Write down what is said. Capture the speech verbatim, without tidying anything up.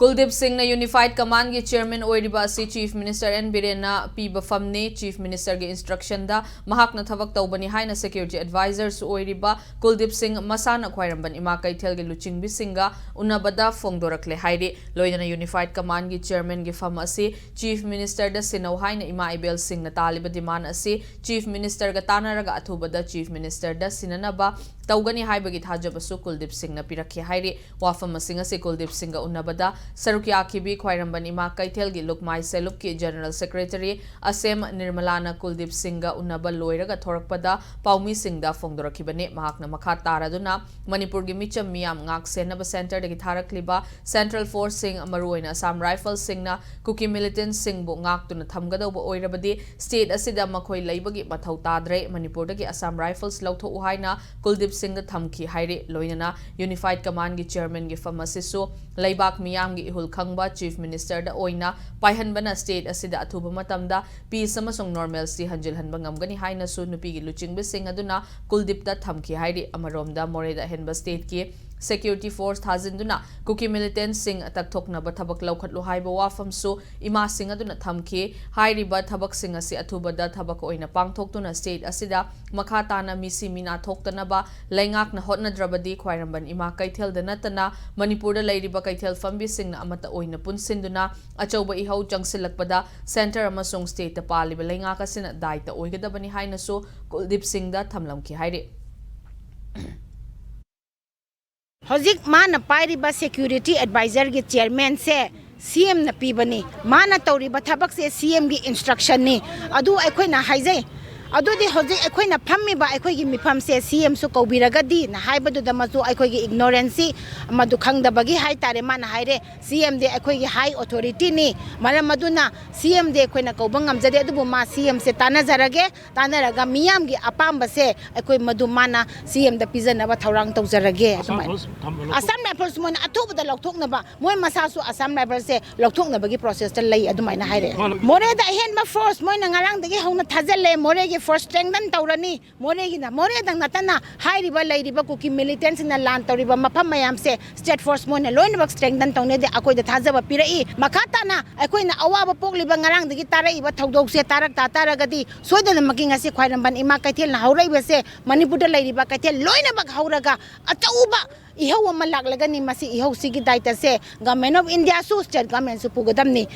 ꯀꯨꯜꯗꯤꯞ ꯁꯤꯡꯅ ꯌꯨꯅꯤꯐꯥꯏꯗ ꯀꯃꯥꯟꯒꯤ ꯆꯤꯌꯔꯃꯦꯟ ꯑꯣꯏꯔꯤꯕ ꯑꯁꯤ ꯆꯤꯐ ꯃꯤꯅꯤꯁꯇꯔ ꯑꯦꯟ ꯕꯤꯔꯦꯟꯅ ꯄꯤꯕ ꯐꯝꯅꯤ꯫ ꯆꯤꯐ ꯃꯤꯅꯤꯁꯇꯔꯒꯤ ꯏꯟꯁꯇ꯭ꯔꯛꯁꯟꯗ ꯃꯍꯥꯛꯅ ꯊꯕꯛ ꯇꯧꯕꯅꯤ ꯍꯥꯏꯅ ꯁꯦꯀ꯭ꯌꯨꯔꯤꯇꯤ ꯑꯦꯗꯚꯥꯏꯖꯔꯁꯨ ꯑꯣꯏꯔꯤꯕ ꯀꯨꯜꯗꯤꯞ ꯁꯤꯡ ꯃꯁꯥꯅ ꯈ꯭ꯋꯥꯏꯔꯝꯕꯟ ꯏꯃꯥ ꯀꯩꯊꯦꯜꯒꯤ ꯂꯨꯆꯤꯡꯕꯤꯁꯤꯡꯒ ꯎꯅꯕꯗ ꯐꯣꯡꯗꯣꯔꯛꯂꯦ ꯍꯥꯏꯔꯤ꯫ ꯂꯣꯏꯅꯅ ꯌꯨꯅꯤꯐꯥꯏꯗ ꯀꯃꯥꯟꯒꯤ ꯆꯤꯌꯔꯃꯦꯟꯒꯤ ꯐꯝ ꯑꯁꯤ ꯆꯤꯐ ꯃꯤꯅꯤꯁꯇꯔꯗ ꯁꯤꯟꯅꯧ ꯍꯥꯏꯅ ꯏꯃꯥ ꯏꯕꯦꯜ ꯁꯤꯡꯅ ꯇꯥꯜꯂꯤꯕ ꯗꯤꯃꯥꯟ ꯑꯁꯤ ꯆꯤꯐ ꯃꯤꯅꯤꯁꯇꯔꯒ ꯇꯥꯟꯅꯔꯒ ꯑꯊꯨꯕꯗ ꯆꯤꯐ ꯃꯤꯅꯤꯁꯇꯔꯗ ꯁꯤꯟꯅꯅꯕ ꯇꯧꯒꯅꯤ ꯍꯥꯏꯕꯒꯤ ꯊꯥꯖꯕꯁꯨ ꯀꯨꯜꯗꯤꯞ ꯁꯤꯡꯅ ꯄꯤꯔꯛꯈꯤ ꯍꯥꯏꯔꯤ꯫ ꯋꯥꯐꯝ ꯑꯁꯤꯡ ꯑꯁꯤ ꯀꯨꯜꯗꯤꯞ ꯁꯤꯡꯒ ꯎꯅꯕꯗ ꯁꯔꯨꯛ ꯌꯥꯈꯤꯕꯤ ꯈ꯭ꯋꯥꯏꯔꯝꯕꯟ ꯏꯃꯥ ꯀꯩꯊꯦꯜꯒꯤ ꯂꯨꯛꯃꯥꯏ ꯁꯦꯂꯨꯞꯀꯤ ꯖꯦꯅꯔꯦꯜ ꯁꯦꯀ꯭ꯔꯦꯇꯔꯤ ꯑꯁꯦꯝ ꯅꯤꯔꯃꯂꯥꯅ ꯀꯨꯜꯗꯤꯞ ꯁꯤꯡꯒ ꯎꯅꯕ ꯂꯣꯏꯔꯒ ꯊꯣꯔꯛꯄꯗ ꯄꯥꯎꯃꯤꯁꯤꯡꯗ ꯐꯣꯡꯗꯣꯔꯛꯈꯤꯕꯅꯤ꯫ ꯃꯍꯥꯛꯅ ꯃꯈꯥ ꯇꯥꯔꯗꯨꯅ ꯃꯅꯤꯄꯨꯔꯒꯤ ꯃꯤꯆꯝ ꯃꯤꯌꯥꯝ ꯉꯥꯛ ꯁꯦꯟꯅꯕ ꯁꯦꯟꯇꯔꯗꯒꯤ ꯊꯥꯔꯛꯂꯤꯕ ꯁꯦꯟꯇ꯭ꯔꯦꯜ ꯐꯣꯔꯁꯁꯤꯡ, ꯃꯔꯨꯑꯣꯏꯅ ꯑꯁꯥꯝ ꯔꯥꯏꯐꯜꯁꯤꯡꯅ ꯀꯨꯀꯤ ꯃꯤꯂꯤꯇꯦꯟꯠꯁꯤꯡꯕꯨ ꯉꯥꯛꯇꯨꯅ ꯊꯝꯒꯗꯧꯕ ꯑꯣꯏꯔꯕꯗꯤ ꯁ꯭ꯇꯦꯠ ꯑꯁꯤꯗ ꯃꯈꯣꯏ ꯂꯩꯕꯒꯤ ꯃꯊꯧ ꯇꯥꯗ꯭ꯔꯦ, ꯃꯅꯤꯄꯨꯔꯗꯒꯤ ꯑꯁꯥꯝ ꯔꯥꯏꯐꯜꯁ ꯂꯧꯊꯣꯛꯎ ꯍꯥꯏꯅ ꯀꯨꯜꯗꯤꯞ ꯁꯤꯡꯗ ꯊꯝꯈꯤ ꯍꯥꯏꯔꯤ꯫ ꯂꯣꯏꯅꯅ ꯌꯨꯅꯤꯐꯥꯏꯗ ꯀꯃꯥꯟꯒꯤ ꯆꯤꯌꯔꯃꯦꯟꯒꯤ ꯐꯝ ꯑꯁꯤꯁꯨ ꯂꯩꯕꯥꯛ ꯃꯤꯌꯥꯝꯒꯤ ꯏꯍꯨꯜ ꯈꯪꯕ ꯆꯤꯐ ꯃꯤꯅꯤꯁꯇꯔꯗ ꯑꯣꯏꯅ ꯄꯥꯏꯍꯟꯕꯅ ꯁ꯭ꯇꯦꯠ ꯑꯁꯤꯗ ꯑꯊꯨꯕ ꯃꯇꯝꯗ ꯄꯤꯁ ꯑꯃꯁꯨꯡ ꯅꯣꯔꯃꯦꯜꯁꯤ ꯍꯟꯖꯤꯜꯍꯟꯕ ꯉꯝꯒꯅꯤ ꯍꯥꯏꯅꯁꯨ ꯅꯨꯄꯤꯒꯤ ꯂꯨꯆꯤꯡꯕꯁꯤꯡ ꯑꯗꯨꯅ ꯀꯨꯜꯗꯤꯞꯇ ꯊꯝꯈꯤ ꯍꯥꯏꯔꯤ꯫ ꯑꯃꯔꯣꯝꯗ ꯃꯣꯔꯦꯗ ꯑꯍꯦꯟꯕ ꯁ꯭ꯇꯦꯠꯀꯤ ꯁꯦꯀ꯭ꯌꯨꯔꯤꯇꯤ ꯐꯣꯔꯁ ꯊꯥꯖꯤꯟꯗꯨꯅ ꯀꯨꯀꯤ ꯃꯤꯂꯤꯇꯦꯟꯠꯁꯤꯡ ꯇꯛꯊꯣꯛꯅꯕ ꯊꯕꯛ ꯂꯧꯈꯠꯂꯨ ꯍꯥꯏꯕ ꯋꯥꯐꯝꯁꯨ ꯏꯃꯥꯁꯤꯡ ꯑꯗꯨꯅ ꯊꯝꯈꯤ꯫ ꯍꯥꯏꯔꯤꯕ ꯊꯕꯛꯁꯤꯡ ꯑꯁꯤ ꯑꯊꯨꯕꯗ ꯊꯕꯛ ꯑꯣꯏꯅ ꯄꯥꯡꯊꯣꯛꯇꯨꯅ ꯁ꯭ꯇꯦꯠ ꯑꯁꯤꯗ ꯃꯈꯥ ꯇꯥꯅ ꯃꯤꯁꯤ ꯃꯤꯅꯥ ꯊꯣꯛꯇꯅꯕ ꯂꯩꯉꯥꯛꯅ ꯍꯣꯠꯅꯗ꯭ꯔꯕꯗꯤ ꯈ꯭ꯋꯥꯏꯔꯝꯕꯟ ꯏꯃꯥ ꯀꯩꯊꯦꯜꯗ ꯅꯠꯇꯅ ꯃꯅꯤꯄꯨꯔꯗ ꯂꯩꯔꯤꯕ ꯀꯩꯊꯦꯜ ꯐꯝꯕꯤꯁꯤꯡꯅ ꯑꯃꯠꯇ ꯑꯣꯏꯅ ꯄꯨꯟꯁꯤꯟꯗꯨꯅ ꯑꯆꯧꯕ ꯏꯍꯧ ꯆꯪꯁꯤꯜꯂꯛꯄꯗ ꯁꯦꯟꯇꯔ ꯑꯃꯁꯨꯡ ꯁ꯭ꯇꯦꯠꯇ ꯄꯥꯜꯂꯤꯕ ꯂꯩꯉꯥꯛ ꯑꯁꯤꯅ ꯗꯥꯏꯇ ꯑꯣꯏꯒꯗꯕꯅꯤ ꯍꯥꯏꯅꯁꯨ ꯀꯨꯜꯗꯤꯞ ꯁꯤꯡꯗ ꯊꯝꯂꯝꯈꯤ ꯍꯥꯏꯔꯤ꯫ ꯍꯧꯖꯤꯛ ꯃꯥꯅ ꯄꯥꯏꯔꯤꯕ ꯁꯦꯀ꯭ꯌꯨꯔꯤꯇꯤ ꯑꯦꯗꯚꯥꯏꯖꯔꯒꯤ ꯆꯤꯌꯔꯃꯦꯟꯁꯦ ꯁꯤ ꯑꯦꯝꯅ ꯄꯤꯕꯅꯤ꯫ ꯃꯥꯅ ꯇꯧꯔꯤꯕ ꯊꯕꯛꯁꯦ ꯁꯤ ꯑꯦꯝꯒꯤ ꯏꯟꯁꯇ꯭ꯔꯛꯁꯟꯅꯤ꯫ ꯑꯗꯨ ꯑꯩꯈꯣꯏꯅ ꯍꯥꯏꯖꯩ꯫ ꯑꯗꯨꯗꯤ ꯍꯧꯖꯤꯛ ꯑꯩꯈꯣꯏꯅ ꯐꯝꯃꯤꯕ ꯑꯩꯈꯣꯏꯒꯤ ꯃꯤꯐꯝꯁꯦ ꯁꯤ ꯑꯦꯝꯁꯨ ꯀꯧꯕꯤꯔꯒꯗꯤꯅ ꯍꯥꯏꯕꯗꯨꯗ ꯃꯁꯨ ꯑꯩꯈꯣꯏꯒꯤ ꯏꯒꯅꯣꯔꯦꯟꯁꯤ, ꯃꯗꯨ ꯈꯪꯗꯕꯒꯤ ꯍꯥꯏ ꯇꯥꯔꯦ꯫ ꯃꯥꯅ ꯍꯥꯏꯔꯦ, "ꯁꯤ ꯑꯦꯝꯗꯤ ꯑꯩꯈꯣꯏꯒꯤ ꯍꯥꯏ ꯑꯣꯊꯣꯔꯤꯇꯤꯅꯤ, ꯃꯔꯝ ꯑꯗꯨꯅ ꯁꯤ ꯑꯦꯝꯗꯤ ꯑꯩꯈꯣꯏꯅ ꯀꯧꯕ ꯉꯝꯖꯗꯦ, ꯑꯗꯨꯕꯨ ꯃꯥ ꯁꯤ ꯑꯦꯝꯁꯦ ꯇꯥꯟꯅꯖꯔꯒꯦ, ꯇꯥꯟꯅꯔꯒ ꯃꯤꯌꯥꯝꯒꯤ ꯑꯄꯥꯝꯕꯁꯦ ꯑꯩꯈꯣꯏ ꯃꯗꯨ ꯃꯥꯅ ꯁꯤ ꯑꯦꯝꯗ ꯄꯤꯖꯅꯕ ꯊꯧꯔꯥꯡ ꯇꯧꯖꯔꯒꯦ" ꯑꯗꯨꯃꯥꯏꯅ꯫ ꯑꯁꯥꯝ ꯔꯥꯏꯐꯜꯁ ꯃꯣꯏꯅ ꯑꯊꯨꯕꯗ ꯂꯧꯊꯣꯛꯅꯕ, ꯃꯣꯏ ꯃꯁꯥꯁꯨ ꯑꯁꯥꯝ ꯔꯥꯏꯐꯜꯁꯦ ꯂꯧꯊꯣꯛꯅꯕꯒꯤ ꯄ꯭ꯔꯣꯁꯦꯁꯇ ꯂꯩ ꯑꯗꯨꯃꯥꯏꯅ ꯍꯥꯏꯔꯛꯑꯦ꯫ ꯃꯣꯔꯦꯗ ꯑꯍꯦꯟꯕ ꯐꯣꯔꯁ ꯃꯣꯏꯅ ꯉꯔꯥꯡꯗꯒꯤ ꯍꯧꯅ ꯊꯥꯖꯤꯜꯂꯦ꯫ ꯃꯣꯔꯦꯒꯤ ꯐꯣꯔꯁ ꯁ꯭ꯇ꯭ꯔꯦꯡꯊꯟ ꯇꯧꯔꯅꯤ꯫ ꯃꯣꯔꯦꯒꯤꯅ ꯃꯣꯔꯦꯗꯪ ꯅꯠꯇꯅ ꯍꯥꯏꯔꯤꯕ ꯂꯩꯔꯤꯕ ꯀꯨꯀꯤ ꯃꯤꯂꯤꯇꯦꯟꯁꯤꯡꯅ ꯂꯥꯟ ꯇꯧꯔꯤꯕ ꯃꯐꯝ ꯃꯌꯥꯝꯁꯦ ꯁ꯭ꯇꯦꯠ ꯐꯣꯔꯁ ꯃꯣꯏꯅ ꯂꯣꯏꯅꯃꯛ ꯁ꯭ꯇ꯭ꯔꯦꯡꯊꯟ ꯇꯧꯅꯦꯗꯤ ꯑꯩꯈꯣꯏꯗ ꯊꯥꯖꯕ ꯄꯤꯔꯛꯏ꯫ ꯃꯈꯥ ꯇꯥꯅ ꯑꯩꯈꯣꯏꯅ ꯑꯋꯥꯕ ꯄꯣꯛꯂꯤꯕ ꯉꯔꯥꯡꯗꯒꯤ ꯇꯥꯔꯛꯏꯕ ꯊꯧꯗꯣꯛꯁꯦ ꯇꯥꯔꯛ ꯇꯥ ꯇꯥꯔꯒꯗꯤ ꯁꯣꯏꯗꯅꯃꯛꯀꯤ ꯉꯁꯤ ꯈ꯭ꯋꯥꯏꯔꯝꯕꯟ ꯏꯃꯥ ꯀꯩꯊꯦꯜꯅ ꯍꯧꯔꯛꯏꯕꯁꯦ ꯃꯅꯤꯄꯨꯔꯗ ꯂꯩꯔꯤꯕ ꯀꯩꯊꯦꯜ ꯂꯣꯏꯅꯃꯛ ꯍꯧꯔꯒ ꯑꯆꯧꯕ ꯏꯍꯧ ꯑꯃ ꯂꯥꯛꯂꯒꯅꯤ꯫ ꯃꯁꯤ ꯏꯍꯧꯁꯤꯒꯤ ꯗꯥꯏꯇꯁꯦ Government of Indiaꯁꯨ, state governmentꯁꯨ ꯄꯨꯒꯗꯕꯅꯤ꯫